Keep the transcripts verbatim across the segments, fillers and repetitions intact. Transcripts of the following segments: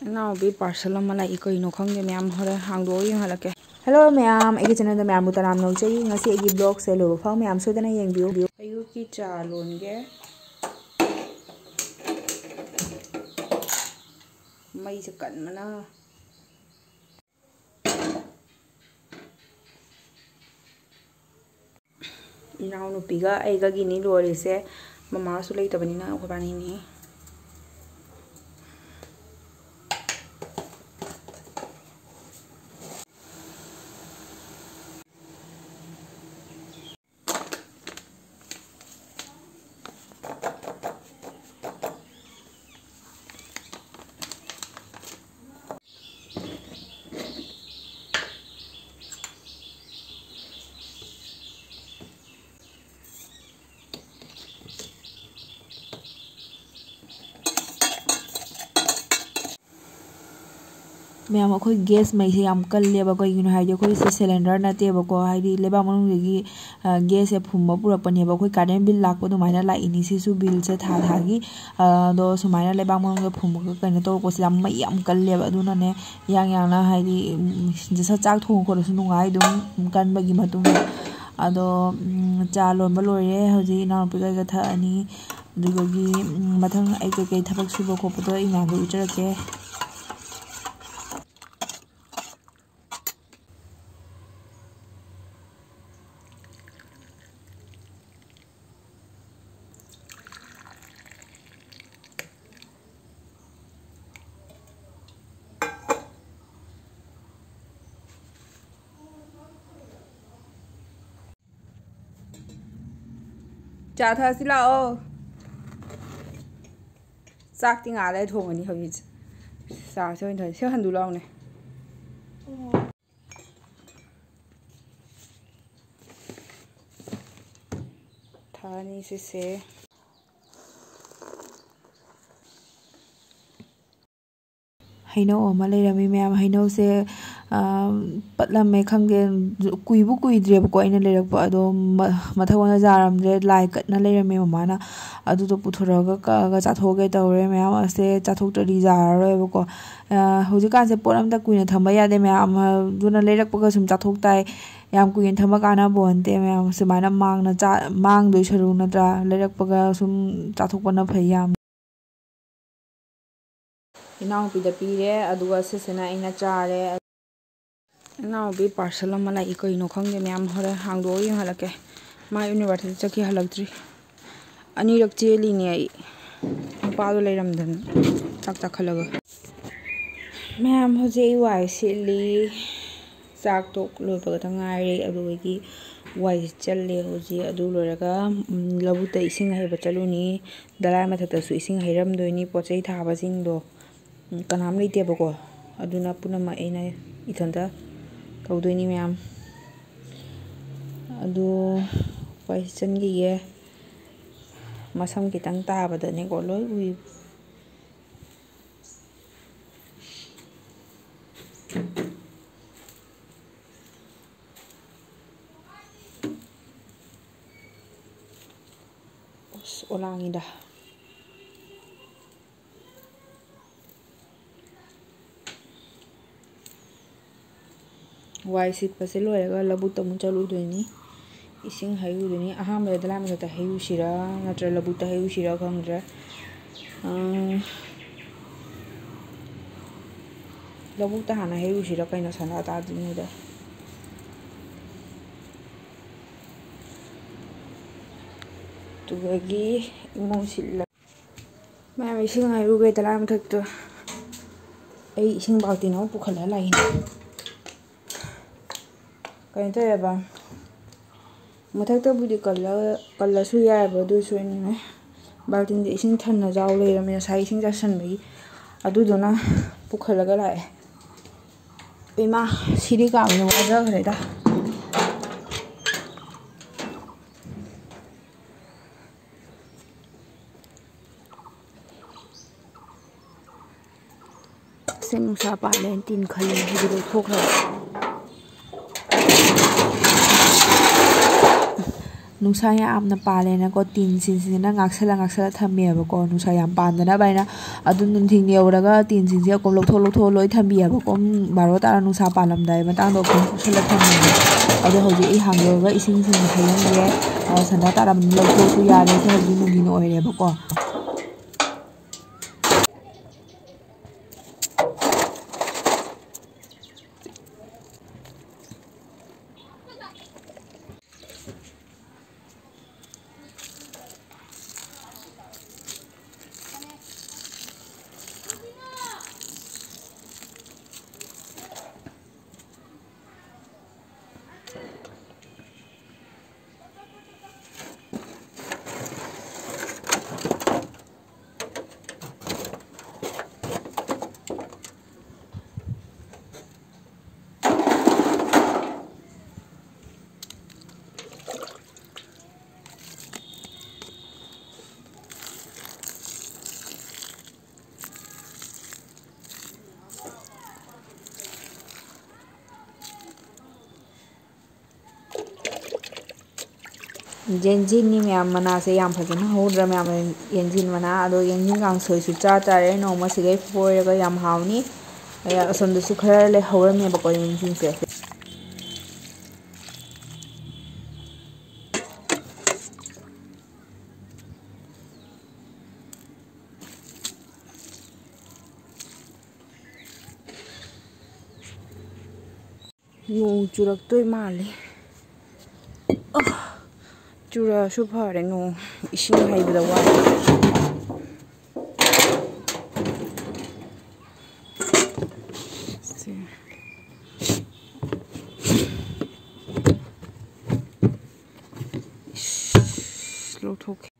ꯏꯅꯥꯎꯄꯤ parcel ꯑꯃ ꯂꯥꯛꯏ, ꯀꯩꯅꯣ ꯈꯪꯗꯦ ꯃꯌꯥꯝ, ꯍꯣꯔꯦꯟ ꯍꯥꯡꯗꯣꯛꯑꯒ ꯌꯦꯡꯍꯜꯂꯛꯀꯦ꯫ Hello ꯃꯌꯥꯝ, ꯑꯩꯒꯤ channelꯗ ꯃꯌꯥꯝꯕꯨ ꯇꯔꯥꯝꯅ ꯑꯣꯛꯆꯔꯤ꯫ ꯉꯁꯤ ꯑꯩꯒꯤ vlogꯁꯦ ꯂꯣꯏꯕ ꯐꯥꯎ ꯃꯌꯥꯝ ꯁꯣꯏꯗꯅ ꯌꯦꯡꯕꯤꯌꯨ꯫ ꯑꯌꯨꯛꯀꯤ ꯆꯥ ꯂꯣꯟꯒꯦ꯫ ꯃꯩꯁꯦ ꯀꯟꯕꯅ꯫ ꯏꯅꯥꯎꯅꯨꯄꯤꯒ ꯑꯩꯒꯒꯤꯅꯤ ꯂꯣꯏꯔꯤꯁꯦ, ꯃꯃꯥꯁꯨ ꯂꯩꯇꯕꯅꯤꯅ ꯑꯩꯈꯣꯏꯕꯥꯅꯤꯅꯤ꯫ ꯃꯌꯥꯝ, ꯑꯩꯈꯣꯏ gas ꯃꯩꯁꯦ ꯌꯥꯝ ꯀꯜꯂꯦꯕ꯫ ꯀꯩꯒꯤꯅꯣ ꯍꯥꯏꯗꯤ ꯑꯩꯈꯣꯏꯁꯦ cylinder ꯅꯠꯇꯦꯕꯀꯣ, ꯍꯥꯏꯗꯤ ꯂꯩꯕꯥꯛ ꯃꯅꯨꯡꯗꯒꯤ, ꯑ, gasꯁꯦ ꯐꯨꯝꯕ ꯄꯨꯔꯛꯄꯅꯦꯕ꯫ ꯑꯩꯈꯣꯏ current bill ꯂꯥꯛꯄ ꯑꯗꯨꯃꯥꯏꯅ ꯂꯥꯛꯏꯅꯤ꯫ ꯁꯤꯁꯨ billꯁꯦ ꯊꯥ ꯊꯥꯒꯤ, ꯑ, ꯑꯗꯣ ꯁꯨꯃꯥꯏꯅ ꯂꯩꯕꯥꯛ ꯃꯅꯨꯡꯗ ꯐꯨꯝꯃꯒ ꯀꯩꯅꯣ ꯇꯧꯔꯛꯄꯁꯦ ꯌꯥꯝ ꯃꯩ ꯌꯥꯝ ꯀꯜꯂꯦꯕ꯫ ꯑꯗꯨꯅꯅꯦ ꯌꯥꯡ ꯌꯥꯡꯅ ꯍꯥꯏꯗꯤ, ꯎꯝ, ꯆꯥꯛ ꯊꯣꯡ ꯈꯣꯠꯂꯁꯨ ꯅꯨꯡꯉꯥꯏ, ꯑꯗꯨꯝ ꯀꯟꯕꯒꯤ ꯃꯇꯨꯡ ꯏꯟꯅ꯫ ꯑꯗꯣ, ꯎꯝ, ꯆꯥ ꯂꯣꯟꯕ ꯂꯣꯏꯔꯦ꯫ ꯍꯧꯖꯤꯛ ꯏꯅꯥꯎꯅꯨꯄꯤꯒ ꯑꯩꯒ ꯊꯛꯑꯅꯤ꯫ ꯑꯗꯨꯗꯒꯤ, ꯎꯝ, ꯃꯊꯪ ꯑꯩ ꯀꯩꯀꯩ ꯊꯕꯛ ꯁꯨꯕ ꯈꯣꯠꯄꯗꯣ ꯑꯩ ꯃꯌꯥꯝꯗ ꯎꯠꯆꯔꯛꯀꯦ꯫ ꯆꯥ ꯊꯛꯑꯁꯤ ꯂꯥꯛꯑꯣ꯫ ꯆꯥꯛꯇꯤ ꯉꯥꯏꯍꯥꯛ ꯂꯩꯔ ꯊꯣꯡꯉꯅꯤ ꯍꯧꯖꯤꯛ꯫ ꯆꯥꯁꯦ ꯑꯣꯏꯅ ꯊꯛꯑꯁꯤ꯫ ꯁꯤ ꯍꯟꯗꯣꯛ ꯂꯥꯎꯅꯦ꯫ ꯊꯛꯑꯅꯤ ꯁꯤꯁꯦ꯫ ꯍꯩꯅꯧ ꯑꯃ ꯂꯩꯔꯝꯃꯤ ꯃꯌꯥꯝ꯫ ꯍꯩꯅꯧꯁꯦ, ꯄꯠꯂꯝꯃꯦ꯫ ꯈꯪꯗꯦ, ꯀꯨꯏꯕꯨ ꯀꯨꯏꯗ꯭ꯔꯦꯕꯀꯣ ꯑꯩꯅ ꯂꯩꯔꯛꯄ꯫ ꯑꯗꯣ ꯃ- ꯃꯊꯛ ꯑꯣꯟꯅ ꯌꯥꯔꯝꯗ꯭ꯔꯦ, ꯂꯥꯏ ꯀꯠꯅ ꯂꯩꯔꯝꯃꯦ ꯃꯃꯥꯅ꯫ ꯑꯗꯨꯗꯣ ꯄꯨꯊꯣꯔꯛꯑꯒ ꯀꯛꯑꯒ ꯆꯥꯊꯣꯛꯑꯒꯦ ꯇꯧꯔꯦ꯫ ꯃꯌꯥꯝ ꯑꯁꯦ ꯆꯥꯊꯣꯛꯇ꯭ꯔꯗꯤ ꯌꯥꯔꯔꯣꯏꯕꯀꯣ꯫ ꯍꯧꯖꯤꯛꯀꯥꯟꯁꯦ ꯄꯣꯠ ꯑꯝꯇ ꯀꯨꯏꯅ ꯊꯝꯕ ꯌꯥꯗꯦ ꯃꯌꯥꯝ꯫ ꯑꯗꯨꯅ ꯂꯩꯔꯛꯄꯒ ꯁꯨꯝ ꯆꯥꯊꯣꯛ ꯇꯥꯏ꯫ ꯌꯥꯝ ꯀꯨꯏꯅ ꯊꯝꯕ ꯀꯥꯟꯅꯕ ꯄꯣꯟꯇꯦ ꯃꯌꯥꯝ꯫ ꯁꯨꯃꯥꯏꯅ ꯃꯥꯡꯅ ꯆꯥ- ꯃꯥꯡꯗꯣꯏ ꯁꯔꯨꯛ, ꯅꯠꯇ꯭ꯔꯥ? ꯂꯩꯔꯛꯄꯒ ꯁꯨꯝ ꯆꯥꯊꯣꯛꯄꯅ ꯐꯩ ꯌꯥꯝ꯫ ꯏꯅꯥꯎꯅꯨꯄꯤꯗ ꯄꯤꯔꯦ, ꯑꯗꯨꯒ ꯁꯤꯁꯤꯅ ꯑꯩꯅ ꯆꯥꯔꯦ꯫ ꯏꯅꯥꯎꯅꯨꯄꯤ ꯄꯥꯔꯁꯦꯜ ꯑꯃ ꯂꯥꯛꯏ, ꯀꯩꯅꯣ ꯈꯪꯗꯦ ꯃꯌꯥꯝ꯫ ꯍꯣꯔꯦꯟ ꯍꯥꯡꯗꯣꯛꯑꯒ ꯌꯦꯡꯍꯜꯂꯛꯀꯦ꯫ ꯃꯥ ꯌꯨꯅꯤꯚꯔꯁꯤꯇꯤ ꯆꯠꯈꯤ, ꯍꯜꯂꯛꯇ꯭ꯔꯤ꯫ ꯑꯅꯤꯔꯛ ꯆꯦꯜꯂꯤꯅꯦ ꯑꯩ꯫ ꯅꯨꯄꯥꯗꯣ ꯂꯩꯔꯝꯗꯅ ꯆꯥꯛ ꯆꯥꯈꯠꯂꯒ꯫ ꯃꯌꯥꯝ, ꯍꯧꯖꯤꯛ ꯑꯩ ꯋꯥꯏ ꯁꯤꯠꯂꯤ꯫ ꯆꯥꯛ ꯇꯣꯛ ꯂꯣꯏꯕꯒꯗ ꯉꯥꯏꯔꯦ꯫ ꯑꯗꯨꯗꯒꯤ ꯋꯥꯏ ꯆꯜꯂꯦ ꯍꯧꯖꯤꯛ꯫ ꯑꯗꯨ ꯂꯣꯏꯔꯒ, ꯎꯝ, ꯂꯧꯕꯨꯛꯇ ꯏꯁꯤꯡ ꯍꯩꯕ ꯆꯠꯂꯨꯅꯤ꯫ ꯗꯂꯥꯏ ꯃꯊꯛꯇꯁꯨ ꯏꯁꯤꯡ ꯍꯩꯔꯝꯗꯣꯏꯅꯤ, ꯄꯣꯠ ꯆꯩ ꯊꯥꯕꯁꯤꯡꯗꯣ꯫ ꯎꯝ, ꯀꯅꯥꯝ ꯂꯩꯇꯦꯕꯀꯣ꯫ ꯑꯗꯨꯅ ꯄꯨꯝꯅꯃꯛ ꯑꯩꯅ ꯏꯊꯟꯇ ꯇꯧꯗꯣꯏꯅꯤ ꯃꯌꯥꯝ꯫ ꯑꯗꯨ ꯋꯥꯏ ꯁꯤꯠꯆꯟꯈꯤꯒꯦ꯫ ꯃꯁꯝ ꯈꯤꯇꯪ ꯇꯥꯕꯗꯅꯦꯀꯣ ꯂꯣꯏ ꯎꯏ꯫ ꯑꯁ, ꯑꯣꯂꯥꯡꯉꯤꯗ꯫ ꯋꯥꯏ ꯁꯤꯠꯄꯁꯦ ꯂꯣꯏꯔꯒ ꯂꯧꯕꯨꯛꯇ ꯑꯃꯨꯛ ꯆꯠꯂꯨꯗꯣꯏꯅꯤ꯫ ꯏꯁꯤꯡ ꯍꯩꯔꯨꯗꯣꯏꯅꯤ꯫ ꯑꯍꯥꯟꯕꯗ ꯗꯂꯥꯏ ꯃꯊꯛꯇ ꯍꯩꯔꯨꯁꯤꯔꯥ ꯅꯠꯇ꯭ꯔ ꯂꯧꯕꯨꯛꯇ ꯍꯩꯔꯨꯁꯤꯔꯥ ꯈꯪꯗ꯭ꯔꯦ꯫ ꯑꯪ, ꯂꯧꯕꯨꯛꯇ ꯍꯥꯟꯅ ꯍꯩꯔꯨꯁꯤꯔꯥ ꯀꯩꯅꯣ, ꯁꯟꯗꯥ ꯇꯥꯗ꯭ꯔꯤꯉꯩꯗ꯫ ꯑꯗꯨꯗꯒꯤ ꯏꯃꯨꯡ ꯁꯤꯠꯂ- ꯃꯌꯥꯝ, ꯏꯁꯤꯡ ꯍꯩꯔꯨꯒꯦ ꯗꯂꯥꯏ ꯃꯊꯛꯇ꯫ ꯑꯩ ꯏꯁꯤꯡ ꯕꯥꯜꯇꯤꯟ ꯑꯃ ꯄꯨꯈꯠꯂ ꯂꯥꯛꯏꯅꯦ꯫ ꯀꯩꯅꯣ ꯇꯧꯋꯦꯕ, ꯃꯊꯛꯇꯕꯨꯗꯤ ꯀꯜꯂ-, ꯀꯜꯂꯁꯨ ꯌꯥꯏꯑꯕ, ꯑꯗꯨꯁꯨ ꯑꯩꯅꯅꯦ ꯕꯥꯜꯇꯤꯟꯗ ꯏꯁꯤꯡ ꯊꯟꯅ ꯌꯥꯎ ꯂꯩꯔꯝꯃꯦ ꯉꯁꯥꯏ ꯏꯁꯤꯡ ꯆꯥꯏꯁꯟꯕꯒꯤ꯫ ꯑꯗꯨꯗꯨꯅ ꯄꯨꯈꯠꯂꯒ ꯂꯥꯛꯑꯦ꯫ ꯏꯃꯥ, ꯁꯤꯗꯤ ꯀꯥꯕꯗ ꯋꯥꯖꯈ꯭ꯔꯦꯗ꯫ ꯁꯦ ꯅꯨꯡꯁꯥ ꯄꯥꯜꯂꯦꯅ ꯇꯤꯟ ꯈꯜꯂꯤ, ꯍꯧꯖꯤꯛ ꯂꯧꯊꯣꯛꯈ꯭ꯔꯕ꯫ ꯅꯨꯡꯁꯥ ꯌꯥꯝꯅ ꯄꯥꯜꯂꯦꯅꯀꯣ, ꯇꯤꯟꯁꯤꯡꯁꯤꯅ ꯉꯥꯛꯁꯜꯂ ꯉꯥꯛꯁꯜꯂ ꯊꯝꯃꯦꯕꯀꯣ, ꯅꯨꯡꯁꯥ ꯌꯥꯝ ꯄꯥꯟꯗꯅꯕ ꯍꯥꯏꯅ꯫ ꯑꯗꯨꯝ ꯅꯨꯡꯊꯤꯜ ꯌꯧꯔꯒ ꯇꯤꯟꯁꯤꯡꯁꯦ ꯑꯀꯣꯝ ꯂꯧꯊꯣꯛ ꯂꯧꯊꯣꯛꯑ ꯂꯣꯏ ꯊꯝꯕꯤꯌꯦꯕꯀꯣ꯫ ꯄꯨꯡ ꯕꯥꯔꯣ ꯇꯥꯔ ꯅꯨꯡꯁꯥ ꯄꯥꯜꯂꯝꯗꯥꯏ ꯃꯇꯥꯡꯗ ꯑꯀꯣꯝ ꯀꯨꯞꯁꯜꯂ ꯊꯝꯃꯦꯕ꯫ ꯑꯗꯣ ꯍꯧꯖꯤꯛ ꯑꯩ ꯍꯥꯡꯗꯣꯛꯑꯒ ꯏꯁꯤꯡꯁꯤꯡ ꯍꯩꯔꯝꯒꯦ꯫ ꯑ, ꯁꯟꯗꯥ ꯇꯥꯔꯝꯅꯤꯅ ꯂꯧꯊꯣꯛꯑꯁꯨ ꯌꯥꯔꯦ꯫ ꯁꯤ ꯍꯧꯖꯤꯛ ꯅꯨꯡꯊꯤꯜ ꯑꯣꯏꯔꯦꯕꯀꯣ꯫ ꯌꯦꯟꯖꯤꯟꯅꯤ ꯃꯌꯥꯝ, ꯃꯅꯥꯁꯦ ꯌꯥꯝ ꯐꯖꯅ ꯍꯧꯗ꯭ꯔꯥ ꯃꯌꯥꯝ? ꯌꯦꯟꯖꯤꯟ ꯃꯅꯥ꯫ ꯑꯗꯣ ꯌꯦꯟꯖꯤꯟ ꯀꯥꯡꯁꯣꯏꯁꯨ ꯆꯥ ꯇꯥꯔꯦ ꯅꯣꯡꯃ꯫ ꯁꯤꯈꯩ ꯐꯣꯏꯔꯒ ꯌꯥꯝ ꯍꯥꯎꯅꯤ꯫ ꯑꯁꯣꯝꯗꯁꯨ ꯈꯔ ꯂꯩ ꯍꯧꯔꯝꯃꯦꯕꯀꯣ ꯌꯦꯟꯖꯤꯟꯁꯦ꯫ ꯅꯣꯡ ꯆꯨꯔꯛꯇꯣꯏ ꯃꯥꯜꯂꯤ꯫ ꯑ, ꯆꯨꯔꯛꯑꯁꯨ ꯐꯔꯦ, ꯅꯣꯡ ꯏꯁꯤꯡ ꯍꯩꯕꯗ ꯋꯥꯏ꯫ ꯁꯦ꯫ ꯏꯁ, ꯂꯧꯊꯣꯛꯀꯦ꯫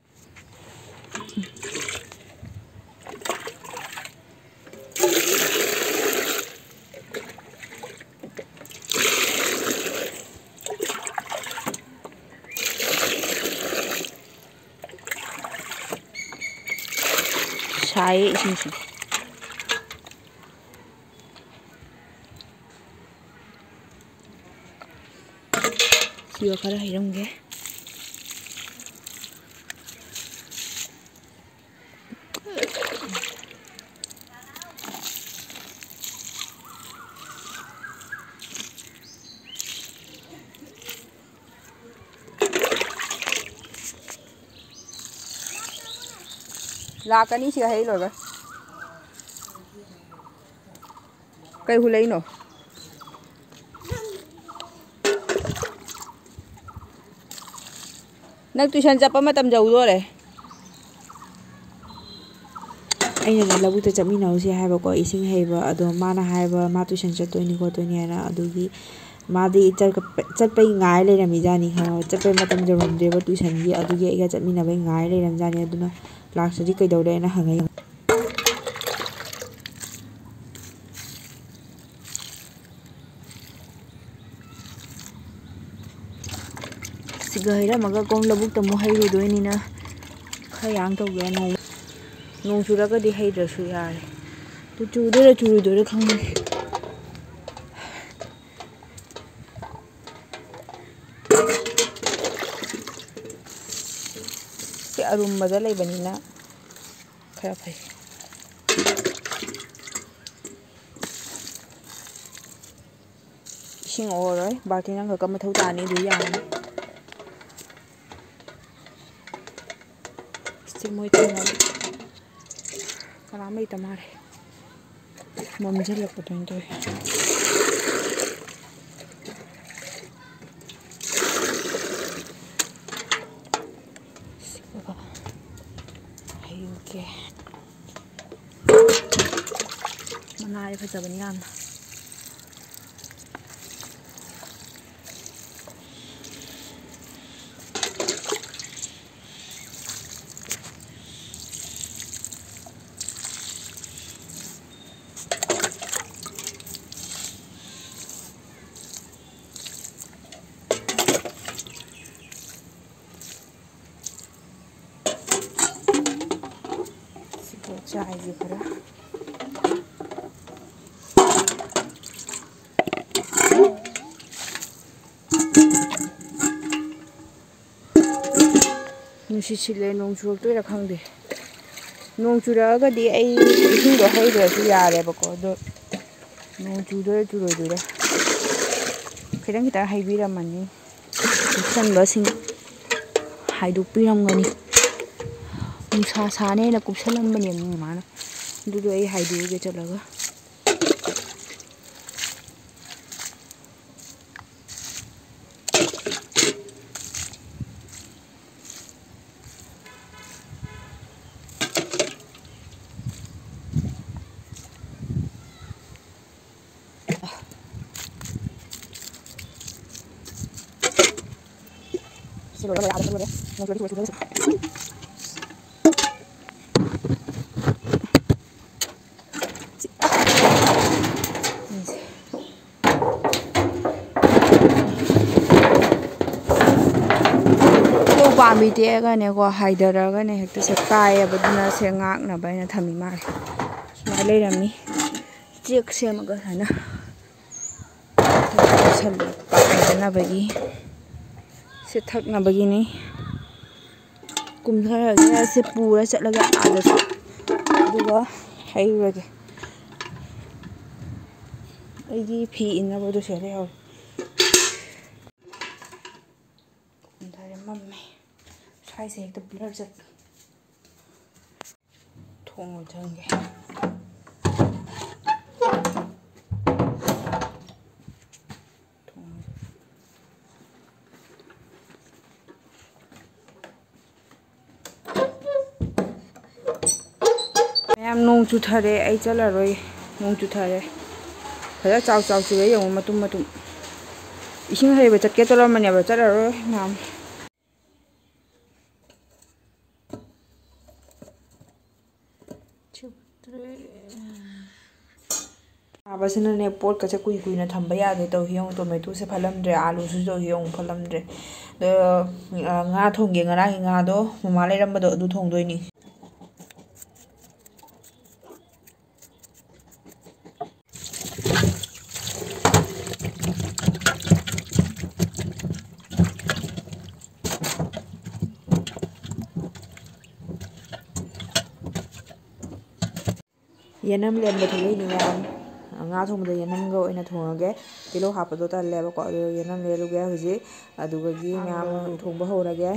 ꯁꯥꯏꯌꯦ ꯏꯁꯤꯡꯁꯦ꯫ ꯁꯤꯒ ꯈꯔ ꯍꯩꯔꯝꯒꯦ꯫ ꯂꯥꯛꯀꯅꯤ ꯁꯤꯒ ꯍꯩ ꯂꯣꯏꯕ꯫ ꯀꯩ ꯍꯨꯜꯂꯛꯏꯅꯣ? ꯅꯪ tuition ꯆꯠꯄ ꯃꯇꯝ ꯌꯧꯗꯣꯔꯦ꯫ ꯑꯩꯅꯅꯦ ꯂꯧꯕꯨꯛꯇ ꯆꯠꯃꯤꯟꯅꯧꯁꯦ ꯍꯥꯏꯕꯀꯣ, ꯏꯁꯤꯡ ꯍꯩꯕ꯫ ꯑꯗꯣ ꯃꯥꯅ ꯍꯥꯏꯕ, ꯃꯥ tuition ꯆꯠꯇꯣꯏꯅꯤ ꯈꯣꯠꯇꯣꯏꯅꯤ ꯍꯥꯏꯅ꯫ ꯑꯗꯨꯒꯤ ꯃꯥꯗꯤ ꯆꯠꯄ-, ꯆꯠꯄꯩ ꯉꯥꯏ ꯂꯩꯔꯝꯃꯤꯖꯥꯠꯅꯤ, ꯈꯪꯉꯕ? ꯆꯠꯄꯩ ꯃꯇꯝ ꯌꯧꯔꯝꯗ꯭ꯔꯦꯕ tuitionꯒꯤ꯫ ꯑꯗꯨꯒꯤ ꯑꯩꯒ ꯆꯠꯃꯤꯟꯅꯕꯩ ꯉꯥꯏ ꯂꯩꯔꯝꯖꯥꯠꯅꯤ꯫ ꯑꯗꯨꯅ ꯂꯥꯛꯇ꯭ꯔꯗꯤ ꯀꯩꯗꯧꯔꯦꯅ ꯍꯪꯉꯛꯏ꯫ ꯁꯤꯒ ꯍꯩꯔꯝꯃꯒ ꯀꯣꯝ ꯂꯧꯕꯨꯛꯇ ꯑꯃꯨꯛ ꯍꯩꯔꯨꯗꯣꯏꯅꯤꯅ ꯈꯔ ꯌꯥꯡ ꯇꯧꯒꯦ꯫ ꯅꯣꯡ, ꯅꯣꯡ ꯆꯨꯔꯒꯗꯤ ꯍꯩꯗ꯭ꯔꯁꯨ ꯌꯥꯔꯦ꯫ ꯑꯗꯨ ꯆꯨꯗꯣꯏꯔꯥ ꯆꯨꯔꯣꯏꯗꯣꯏꯔꯥ ꯈꯪꯗꯦ꯫ ꯁꯤ ꯑꯔꯨꯝꯕꯗ ꯂꯩꯕꯅꯤꯅ ꯈꯔ ꯐꯩ꯫ ꯏꯁꯤꯡ ꯑꯣꯔꯔꯣꯏ, ꯕꯥꯜꯇꯤꯟ ꯑꯃꯈꯛꯀ ꯃꯊꯧ ꯇꯥꯅꯤ, ꯑꯗꯨ ꯌꯥꯔꯅꯤ꯫ ꯁꯤ ꯃꯣꯏ ꯇꯧꯅꯕ ꯀꯅꯥꯝ ꯂꯩꯇ ꯃꯥꯜꯂꯦ꯫ ꯃꯝꯁꯤꯜꯂꯛꯄꯗꯧꯅ ꯇꯧꯋꯦ꯫ ꯁꯤꯒ ꯍꯩꯔꯨꯒꯦ꯫ ꯃꯅꯥꯁꯦ ꯐꯖꯕꯅꯤ ꯌꯥꯝꯅ꯫ ꯁꯤꯒ ꯆꯥꯏꯒꯦ ꯈꯔ꯫ ꯅꯨꯡꯁꯤꯠ ꯁꯤꯠꯂꯦ, ꯅꯣꯡ ꯆꯨꯔꯛꯇꯣꯏꯔꯥ ꯈꯪꯗꯦ꯫ ꯅꯣꯡ ꯆꯨꯔꯛꯑꯒꯗꯤ ꯑꯩ ꯏꯁꯤꯡꯗꯣ ꯍꯩꯗ꯭ꯔꯁꯨ ꯌꯥꯔꯦꯕꯀꯣ, ꯑꯗꯣ ꯅꯣꯡ ꯆꯨꯗꯣꯏꯔꯥ ꯆꯨꯔꯣꯏꯗꯣꯏꯔꯥ? ꯈꯤꯇꯪ ꯈꯤꯇꯪ ꯍꯩꯕꯤꯔꯝꯃꯅꯤ꯫ ꯀꯨꯞꯁꯟꯕꯁꯤꯡ ꯍꯥꯏꯗꯣꯛꯄꯤꯔꯝꯒꯅꯤ꯫ ꯅꯨꯡꯁꯥ ꯁꯥꯅꯦꯅ ꯀꯨꯞꯁꯜꯂꯝꯕꯅꯦꯕ ꯃꯃꯥꯅ꯫ ꯑꯗꯨꯗꯣ ꯑꯩ ꯍꯥꯏꯗꯣꯛꯑꯒꯦ ꯆꯠꯂꯒ꯫ ꯎꯄꯥꯝꯕꯤ ꯇꯦꯛꯑꯒꯅꯦꯀꯣ, ꯍꯥꯏꯊꯔꯒꯅꯦ ꯍꯦꯛꯇ ꯁꯦ ꯀꯥꯏꯌꯦꯕ꯫ ꯑꯗꯨꯅ ꯁꯦ ꯉꯥꯛꯅꯕ ꯍꯥꯏꯅ ꯊꯝꯃꯤ ꯃꯥꯜꯂꯦ꯫ ꯁꯨꯃꯥꯏꯅ ꯂꯩꯔꯝꯃꯤ꯫ ꯆꯦꯛ ꯁꯦꯝꯃꯒ ꯁꯨꯃꯥꯏꯅ ꯇꯧꯁꯜꯂꯦ, ꯄꯥꯛꯅꯗꯅꯕꯒꯤ꯫ ꯁꯦ ꯊꯛꯅꯕꯒꯤꯅꯤ꯫ ꯀꯨꯝꯊꯔꯒ ꯁꯦ ꯄꯨꯔ ꯆꯠꯂꯒ ꯑꯥꯗꯁꯨ ꯑꯗꯨꯒ ꯍꯩꯔꯨꯔꯒꯦ꯫ ꯑꯩꯒꯤ ꯐꯤ ꯏꯟꯅꯕꯗꯣ ꯁꯤꯗ ꯂꯩꯍꯧꯔꯦ꯫ ꯀꯨꯝꯊꯔꯦ, ꯃꯝꯃꯦ꯫ ꯁ꯭ꯋꯥꯏꯁꯦ ꯍꯦꯛꯇ blur ꯆꯠꯄ꯫ ꯊꯣꯡ ꯂꯣꯟꯁꯤꯟꯒꯦ꯫ ꯊꯣꯡ ꯂꯣꯟꯁꯤꯟ-, ꯃꯌꯥꯝ, ꯅꯣꯡ ꯆꯨꯊꯔꯦ, ꯑꯩ ꯆꯠꯂꯔꯣꯏ꯫ ꯅꯣꯡ ꯆꯨꯊꯔꯦ꯫ ꯐꯖꯅ ꯆꯥꯎ ꯆꯥꯎ ꯆꯨꯔꯦ, ꯌꯦꯡꯉꯨ, ꯃꯇꯨꯝ ꯃꯇꯨꯝ꯫ ꯏꯁꯤꯡ ꯍꯩꯕ ꯆꯠꯀꯦ ꯇꯧꯔꯝꯕꯅꯦꯕ, ꯆꯠꯂꯔꯣꯏ ꯃꯌꯥꯝ꯫ ꯁꯥꯕꯁꯤꯅꯅꯦ, ꯄꯣꯠꯀꯁꯦ ꯀꯨꯏ ꯀꯨꯏꯅ ꯊꯝꯕ ꯌꯥꯗꯦ ꯇꯧꯏ꯫ ꯌꯦꯡꯉꯨ, ꯇꯣꯃꯦꯇꯣꯁꯦ ꯐꯠꯂꯝꯗ꯭ꯔꯦ, ꯑꯥꯂꯨꯁꯤꯁꯨ ꯌꯦꯡꯉꯨ ꯐꯠꯂꯝꯗ꯭ꯔꯦ꯫ ꯑꯗꯣ, ꯑ, ꯉꯥ ꯊꯣꯡꯒꯦ, ꯉꯔꯥꯡꯒꯤ ꯉꯥꯗꯣ ꯃꯃꯥ ꯂꯩꯔꯝꯕꯗꯣ, ꯑꯗꯨ ꯊꯣꯡꯗꯣꯏꯅꯤ꯫ ꯌꯦꯅꯝ ꯂꯦꯟꯕ ꯊꯣꯛꯂꯛꯏꯅꯤ ꯃꯌꯥꯝ꯫ ꯉꯥ ꯊꯣꯡꯕꯗ ꯌꯦꯅꯝꯒ ꯑꯣꯏꯅ ꯊꯣꯡꯉꯒꯦ꯫ ꯇꯤꯜꯍꯧ ꯍꯥꯞꯄꯗꯣ ꯇꯜꯂꯦꯕꯀꯣ, ꯑꯗꯨ ꯌꯦꯅꯝ ꯂꯦꯜꯂꯨꯒꯦ ꯍꯧꯖꯤꯛ꯫ ꯑꯗꯨꯒꯗꯤ ꯃꯌꯥꯝ ꯊꯣꯡꯕ ꯍꯧꯔꯒꯦ꯫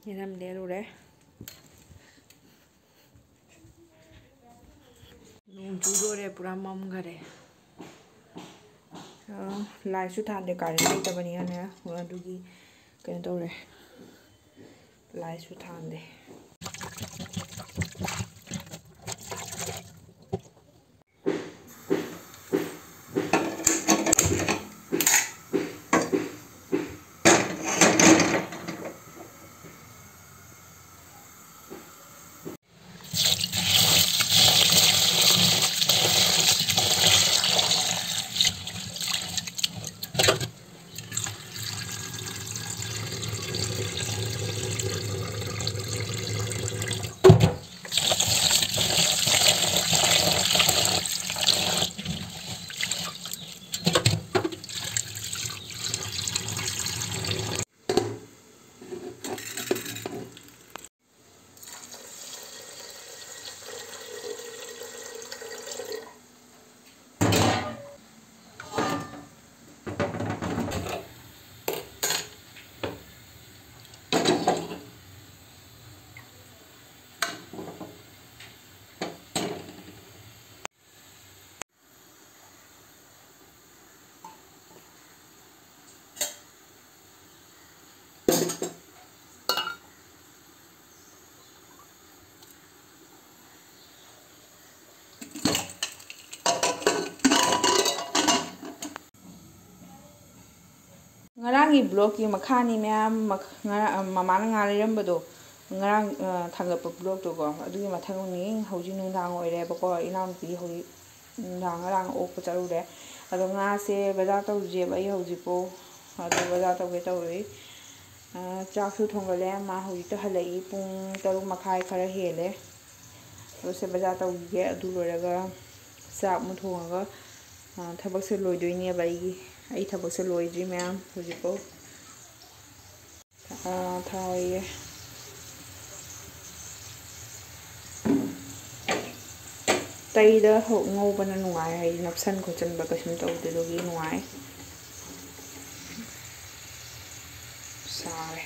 ꯌꯦꯅꯝ ꯂꯦꯜꯂꯨꯔꯦ꯫ ꯅꯣꯡ ꯆꯨꯗꯣꯔꯦ, ꯄꯨꯔꯥ ꯃꯝꯈꯔꯦ꯫ ꯑ, ꯂꯥꯏꯠꯁꯨ ꯊꯥꯟꯗꯦ, ꯀꯥꯔꯦꯟ ꯂꯩꯇꯕꯅꯤꯅꯅꯦ꯫ ꯑꯗꯨꯒꯤ ꯀꯩꯅꯣ ꯇꯧꯔꯦ, ꯂꯥꯏꯠꯁꯨ ꯊꯥꯟꯗꯦ꯫ ꯉꯔꯥꯡꯒꯤ ꯕ꯭ꯂꯣꯛꯀꯤ ꯃꯈꯥꯅꯤ ꯃꯌꯥꯝ, ꯃꯈ-, ꯉꯔꯥꯡ, ꯃꯃꯥꯅ ꯉꯥ ꯂꯩꯔꯝꯕꯗꯣ, ꯉꯔꯥꯡ, ꯑ, ꯊꯥꯡꯒꯠꯄ ꯕ꯭ꯂꯣꯛꯇꯣꯀꯣ, ꯑꯗꯨꯒꯤ ꯃꯊꯪꯅꯤ꯫ ꯍꯧꯖꯤꯛ ꯅꯨꯡꯗꯥꯡ ꯑꯣꯏꯔꯦꯕꯀꯣ, ꯏꯅꯥꯎꯅꯨꯄꯤ ꯍꯧꯖꯤꯛ ꯅꯨꯡꯗꯥꯡ ꯉꯔꯥꯡ ꯑꯣꯛꯄ ꯆꯠꯂꯨꯔꯦ꯫ ꯑꯗꯣ ꯉꯥꯁꯦ ꯕꯖꯥꯔ ꯇꯧꯗ꯭ꯔꯤꯑꯕ ꯑꯩ ꯍꯧꯖꯤꯛꯄꯨ, ꯑꯗꯣ ꯕꯖꯥꯔ ꯇꯧꯒꯦ ꯇꯧꯔꯤ꯫ ꯑ, ꯆꯥꯛꯁꯨ ꯊꯣꯡꯒꯠꯂꯦ, ꯃꯥ ꯍꯧꯖꯤꯛꯇ ꯍꯜꯂꯛꯏ, ꯄꯨꯡ ꯇꯔꯨꯛ ꯃꯈꯥꯏ ꯈꯔ ꯍꯦꯜꯂꯦ꯫ ꯑꯗꯣ ꯁꯦ ꯕꯖꯥꯔ ꯇꯧꯈꯤꯒꯦ, ꯑꯗꯨ ꯂꯣꯏꯔꯒ ꯆꯥꯛ ꯑꯃꯨꯛ ꯊꯣꯡꯉꯒ, ꯑ, ꯊꯕꯛꯁꯦ ꯂꯣꯏꯗꯣꯏꯅꯦꯕ ꯑꯩꯒꯤ꯫ ꯑꯩ ꯊꯕꯛꯁꯦ ꯂꯣꯏꯗ꯭ꯔꯤ ꯃꯌꯥꯝ ꯍꯧꯖꯤꯛꯐꯥꯎ꯫ ꯑ, ꯊꯥꯎ ꯍꯩꯌꯦ꯫ ꯃꯩꯗ ꯍꯧ-, ꯉꯧꯕꯅ ꯅꯨꯡꯉꯥꯏ, ꯍꯥꯏꯗꯤ ꯅꯞꯁꯟ ꯈꯣꯠꯆꯟꯕ ꯀꯩꯁꯨꯝ ꯇꯧꯗꯦ, ꯑꯗꯨꯒꯤ ꯅꯨꯡꯉꯥꯏ꯫ ꯁꯥꯔꯦ꯫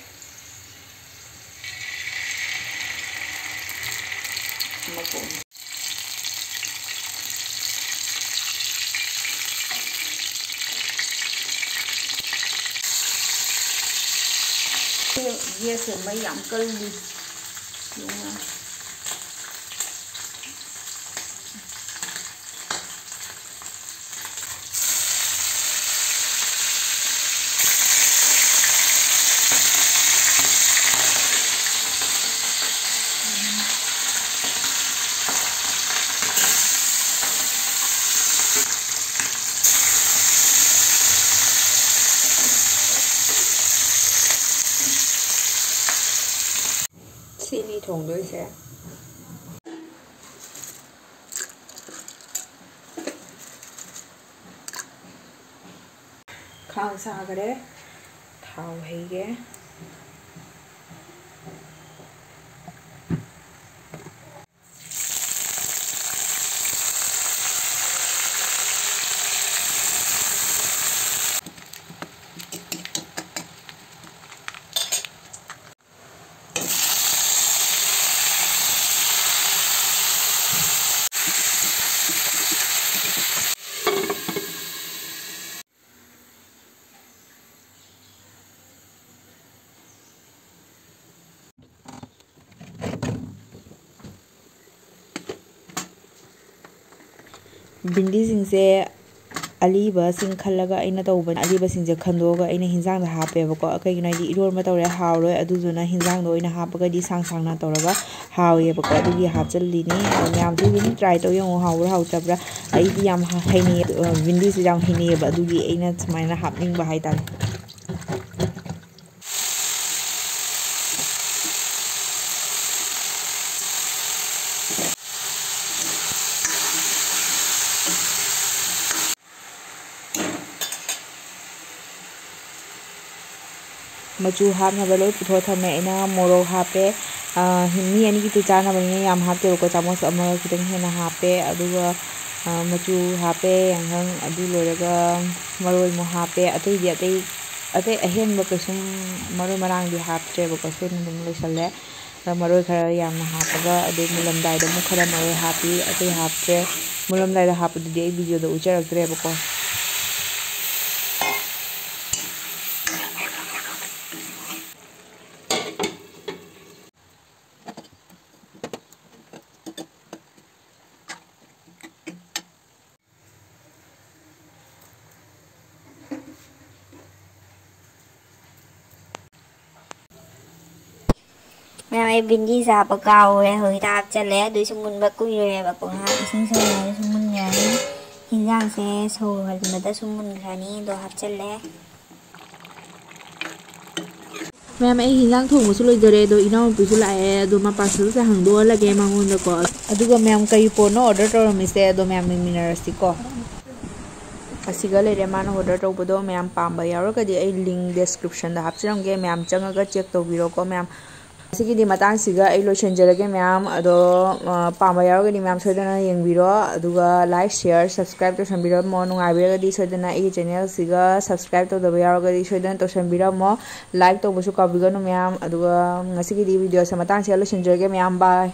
ꯑꯃ ꯄꯣꯛꯑꯝꯃꯦ꯫ ꯒ꯭ꯌꯥꯁꯁꯦ ꯃꯩ ꯌꯥꯝ ꯀꯜꯂꯤ꯫ ꯁꯤꯅꯤ ꯊꯣꯡꯗꯣꯏꯁꯦ꯫ ꯈꯥꯡ ꯁꯥꯈꯔꯦ꯫ ꯊꯥꯎ ꯍꯩꯒꯦ꯫ ꯚꯤꯟꯗꯤꯁꯤꯡꯁꯦ ꯑꯂꯤꯕꯁꯤꯡ ꯈꯜꯂꯒ ꯑꯩꯅ ꯇꯧꯕꯅꯦ꯫ ꯑꯂꯤꯕꯁꯤꯡꯁꯦ ꯈꯟꯗꯣꯛꯑꯒ ꯑꯩꯅ ꯍꯤꯟꯖꯥꯡꯗ ꯍꯥꯞꯄꯦꯕꯀꯣ꯫ ꯀꯩꯒꯤꯅꯣ ꯍꯥꯏꯗꯤ ꯏꯔꯣꯟꯕ ꯇꯧꯔꯦ ꯍꯥꯎꯔꯣꯏ, ꯑꯗꯨꯗꯨꯅ ꯍꯤꯟꯖꯥꯡꯗ ꯑꯣꯏꯅ ꯍꯥꯞꯄꯒꯗꯤ ꯁꯥꯡ ꯁꯥꯡꯅ ꯇꯧꯔꯒ ꯍꯥꯎꯋꯦꯕꯀꯣ꯫ ꯑꯗꯨꯒꯤ ꯍꯥꯞꯆꯤꯜꯂꯤꯅꯤ꯫ ꯑꯗꯣ ꯃꯌꯥꯝꯁꯨ ꯑꯗꯨꯝ try ꯇꯧ ꯌꯦꯡꯉꯣ, ꯍꯥꯎꯕ꯭ꯔꯥ ꯍꯥꯎꯇꯕ꯭ꯔꯥ꯫ ꯑꯩꯗꯤ ꯌꯥꯝ ꯍ-, ꯍꯩꯅꯩꯌꯦ, ꯑ, ꯚꯤꯟꯗꯤꯁꯦ ꯌꯥꯝ ꯍꯩꯅꯩꯌꯦꯕ, ꯑꯗꯨꯒꯤ ꯑꯩꯅ ꯁꯨꯃꯥꯏꯅ ꯍꯥꯞꯅꯤꯡꯕ ꯍꯥꯏꯇꯥꯔꯦ꯫ ꯃꯆꯨ ꯍꯥꯞꯅꯕ ꯂꯣꯏ ꯄꯨꯊꯣꯛꯑ ꯊꯝꯃꯦ꯫ ꯑꯩꯅ ꯃꯣꯔꯣꯛ ꯍꯥꯞꯄꯦ, ꯃꯤ ꯑꯅꯤꯒꯤꯗꯤ ꯆꯥꯅꯕꯅꯤꯅ ꯌꯥꯝ ꯍꯥꯞꯇꯦꯕꯀꯣ, ꯆꯥꯃꯁ ꯑꯃꯒ ꯈꯤꯇꯪ ꯍꯦꯟꯅ ꯍꯥꯞꯄꯦ꯫ ꯑꯗꯨꯒ ꯃꯆꯨ ꯍꯥꯞꯄꯦ, ꯌꯥꯏꯉꯪ, ꯑꯗꯨ ꯂꯣꯏꯔꯒ ꯃꯔꯣꯏ ꯑꯃꯨꯛ ꯍꯥꯞꯄꯦ꯫ ꯑꯇꯩꯗꯤ ꯑꯇꯩ ꯑꯇꯩ ꯑꯍꯦꯟꯕ ꯀꯩꯁꯨꯝ ꯃꯔꯣꯏ ꯃꯔꯥꯡꯗꯤ ꯍꯥꯞꯇ꯭ꯔꯦꯕꯀꯣ, ꯁꯤꯅ ꯑꯗꯨꯝ ꯂꯣꯏꯁꯜꯂꯦ꯫ ꯑꯗ ꯃꯔꯣꯏ ꯈꯔ ꯌꯥꯝꯅ ꯍꯥꯞꯄꯒ ꯑꯗꯨ ꯃꯨꯜꯂꯝꯗꯥꯏꯗ ꯑꯃꯨꯛ ꯈꯔ ꯃꯔꯣꯏ ꯍꯥꯞꯄꯤ, ꯑꯇꯩ ꯍꯥꯞꯇ꯭ꯔꯦ꯫ ꯃꯨꯜꯂꯝꯗꯥꯏꯗ ꯍꯥꯞꯄꯗꯨꯗꯤ ꯑꯩ ꯚꯤꯗꯤꯑꯣꯗ ꯎꯠꯆꯔꯛꯇ꯭ꯔꯦꯕꯀꯣ꯫ ꯃꯌꯥꯝ, ꯑꯩ ꯕꯤꯟꯗꯤ ꯆꯥꯕ ꯀꯥꯎꯔꯦ꯫ ꯍꯧꯖꯤꯛꯇ ꯍꯥꯞꯆꯜꯂꯦ꯫ ꯑꯗꯨꯏꯁꯨ ꯃꯨꯟꯕ ꯀꯨꯏꯔꯣꯏꯌꯦꯕꯀꯣ, ꯉꯥꯏꯍꯥꯛ ꯏꯁꯤꯡ ꯁꯧꯍꯜꯂꯁꯨ ꯃꯨꯟꯈ꯭ꯔꯅꯤ꯫ ꯍꯤꯟꯖꯥꯡꯁꯦ ꯁꯧꯍꯟꯕꯗꯁꯨ ꯃꯨꯟꯈ꯭ꯔꯅꯤ꯫ ꯑꯗꯣ ꯍꯥꯞꯆꯜꯂꯦ꯫ ꯃꯌꯥꯝ, ꯑꯩ ꯍꯤꯟꯖꯥꯡ ꯊꯣꯡꯕꯁꯨ ꯂꯣꯏꯖꯔꯦ꯫ ꯑꯗꯣ ꯏꯅꯥꯎꯅꯨꯄꯤꯁꯨ ꯂꯥꯛꯑꯦ꯫ ꯑꯗꯣ ꯃꯄꯥꯟ ꯁꯤꯗ ꯍꯪꯗꯣꯛꯍꯜꯂꯒꯦ ꯃꯉꯣꯟꯗꯀꯣ꯫ ꯑꯗꯨꯒ ꯃꯌꯥꯝ, ꯀꯔꯤ ꯄꯣꯠꯅꯣ ꯑꯣꯔꯗꯔ ꯇꯧꯔꯝꯃꯤꯁꯦ? ꯑꯗꯣ ꯃꯌꯥꯝ ꯌꯦꯡꯃꯤꯟꯅꯔꯁꯤꯀꯣ꯫ ꯑꯁꯤꯒ ꯂꯩꯔꯦ ꯃꯥꯅ ꯑꯣꯔꯗꯔ ꯇꯧꯕꯗꯣ꯫ ꯃꯌꯥꯝ, ꯄꯥꯝꯕ ꯌꯥꯎꯔꯒꯗꯤ ꯑꯩ ꯂꯤꯡ ꯗꯦꯁꯀ꯭ꯔꯤꯞꯁꯟꯗ ꯍꯥꯞꯆꯔꯝꯒꯦ, ꯃꯌꯥꯝ ꯆꯪꯉꯒ ꯆꯦꯛ ꯇꯧꯕꯤꯔꯣꯀꯣ ꯃꯌꯥꯝ꯫ ꯉꯁꯤꯒꯤꯗꯤ ꯃꯇꯥꯡꯁꯤꯒ ꯑꯩ ꯂꯣꯏꯁꯤꯟꯖꯔꯒꯦ ꯃꯌꯥꯝ꯫ ꯑꯗꯣ, ꯑ, ꯄꯥꯝꯕ ꯌꯥꯎꯔꯒꯗꯤ ꯃꯌꯥꯝ ꯁꯣꯏꯗꯅ ꯌꯦꯡꯕꯤꯔꯣ꯫ ꯑꯗꯨꯒ like, share, subscribe ꯇꯧꯁꯟꯕꯤꯔꯝꯃꯣ꯫ ꯅꯨꯡꯉꯥꯏꯕꯤꯔꯒꯗꯤ ꯁꯣꯏꯗꯅ ꯑꯩꯒꯤ ꯆꯦꯅꯦꯜꯁꯤꯒ subscribe ꯇꯧꯗꯕ ꯌꯥꯎꯔꯒꯗꯤ ꯁꯣꯏꯗꯅ ꯇꯧꯁꯟꯕꯤꯔꯝꯃꯣ꯫ Like ꯇꯧꯕꯁꯨ ꯀꯥꯎꯕꯤꯒꯅꯨ ꯃꯌꯥꯝ꯫ ꯑꯗꯨꯒ ꯉꯁꯤꯒꯤꯗꯤ ꯚꯤꯗꯤꯑꯣꯁꯦ ꯃꯇꯥꯡꯁꯤꯗ ꯂꯣꯏꯁꯤꯟꯖꯔꯒꯦ ꯃꯌꯥꯝ꯫ Bye꯫